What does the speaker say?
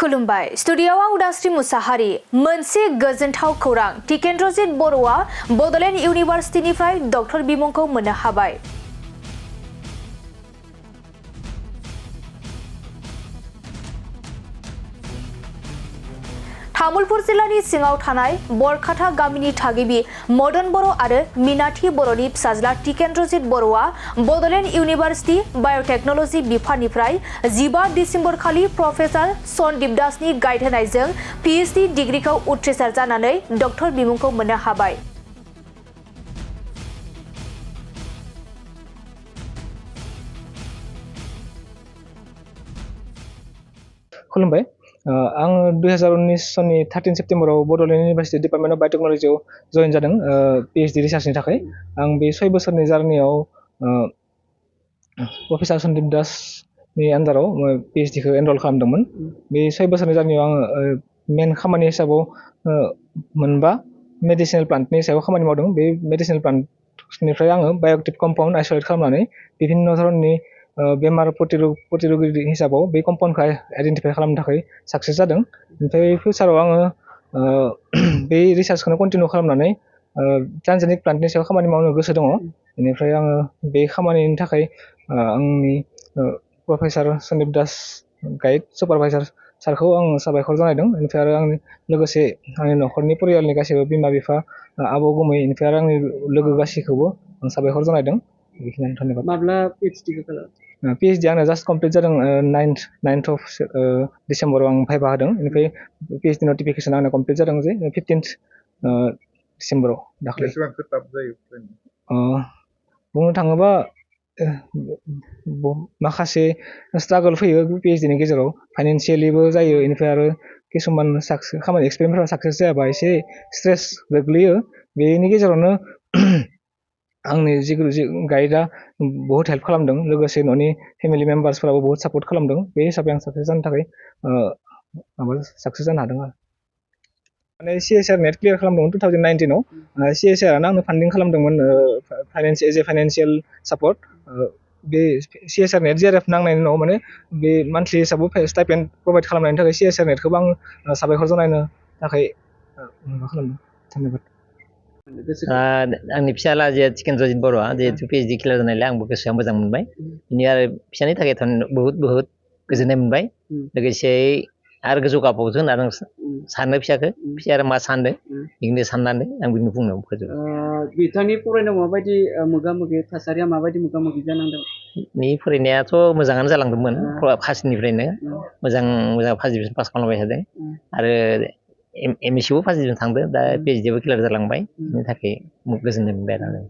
खुलुमबाय स्टुडिय'आव उदास्रि मुसाहारि मोनसे गोजोनथाव खौरां टिकेन्द्रजित बर'आ बड'लेण्ड इउनिभार्सिटिनिफ्राय डक्टर बिमुंखौ मोननो हाबाय। तामुलपुर जिल्लानि सिङाव थानाय बरकाटा गामिनि थागिबि मदन बर' आरो मीनाथि बर'नि फिसाज्ला टिकेन्द्रजित बर'आ बड'लेण्ड इउनिभार्सिटि बाय'टेक्न'लजि बिफाननिफ्राय 15 डिसेम्बर खालि प्रफेसार सन्दीप दासनि गाइड होनायजों PhD डिग्रीखौ उथ्रिसार जानानै डक्टर बिमुंखौ मोननो हाबाय। खुलुमबाय आं 2019 सननि 13 सेप्तेम्बराव बड'लेण्ड इउनिभार्सिटि डिपार्टमेन्ट अफ बाय'टेक्न'लजियाव जइन जादों PhD रिसार्चनि थाखाय। आं बे 6 बोसोरनि जार्नियाव प्रफेसार सन्दीप दासनि आन्दाराव PhDखौ एनरल खालामदोंमोन। बे 6 बोसोरनि जार्नियाव आङो मेन खामानि हिसाबाव मोनबा मेडिसिनेल प्लान्टनि सायाव खामानि मावदों। बे मेडिसिनेल प्लान्टनिफ्राय आङो बाय'एक्टिभ कम्पाउन्ड आइसोलेट खालामनानै ବିଭିନ୍ନ धरननि बेमार प्रतिरोगी हिसाबाव बे कम्पाउन्डखौ आइडेन्टिफाइ खालामनो थाखाय साक्सेस जादों। ओमफ्राय फिउचाराव आङो बे रिसार्चखौनो कन्टिनिउ खालामनानै ट्रान्सजेनिक प्लान्टनि सायाव खामानि मावनो गोसो दङ। बेनिफ्राय आङो बे खामानिनि थाखाय आंनि professor Sandeep Das guide supervisor सारखौ आं साबायखर जानायदों। बेनिफ्राय आरो आंनि लोगोसे आंनि न'खरनि परियालनि गासैबो बिमा बिफा आबौ गुमै बेनिफ्राय आरो आंनि लोगो गासैखौबो आं साबायखर जानायदों। बेखिनियानो धन्यबाद। माब्ला PhD खालाम? PhD आंना जास्ट कमप्लिट जादों 9th of डिसेम्बराव आं भाइभा होदों। बेनिफ्राय PhD नटिफिकेसन आंना कमप्लिट जादों जे 15th डिसेम्बराव दाख्लै। बेसेबांसो टाफ जायो? बुंनो थाङोबा माखासे स्ट्रागल फैयो PhDनि गेजेराव, फाइनान्सियेलिबो जायो। बेनिफ्राय आरो किसुमान खामानि एक्सपेरिमेन्टफोरा साक्सेस जायाबा एसे स्ट्रेस गोग्लैयो। बेनि गेजेरावनो आंनि जि गाइडआ बहुत हेल्प खालामदों, लोगोसे न'नि फेमिलि मेम्बार्सफोराबो बहुत सापर्ट खालामदों। बे हिसाबै आं साक्सेस जानो थाखाय साक्सेस जानो हादों आरो। माने CSR नेट क्लियार खालामदोंमोन 2019आव। CSRआनो आंनो फान्डिं खालामदोंमोन एज ए फाइनान्सियेल सापर्ट। बे CSR नेट JRF नांनायनि उनाव माने बे मान्थलि हिसाबै स्टाइपेन्ड प्रभाइड खालामनायनि थाखाय CSR नेटखौबो आं साबायखर जानायनो थाखाय माबा खालामदों। धन्यबाद। आंनि फिसाला जे टिकेन्द्रजित बर'आ जिहेतु PhD क्लियार जानायलाय आंबो गोसोआ मोजां मोनबाय। बिनि आरो फिसानि थाखाय बहुत गोजोननाय मोनबाय। लोगोसे आरो गोजौ गाबावथों होननानै सानो फिसाया आरो मा सानदों बेखौनो साननानै आं बिदिनो बुंनो फोजोबो। बिथांनि फरायनायाव माबायदि मोगा-मोगि थासारिया माबायदि मोगा-मोगि जानांदों? नि फरायनायाथ' मोजाङानो जालांदोंमोन। फार्स्टनिफ्रायनो मोजां फार्स्ट डिभिजन पास खालामबाय थादों आरो MScबो फार्स्ट डिभिजन थांदों। दा PhDबो क्लियार जालांबाय। बेनि थाखाय गोजोननाय मोनबाय आरो।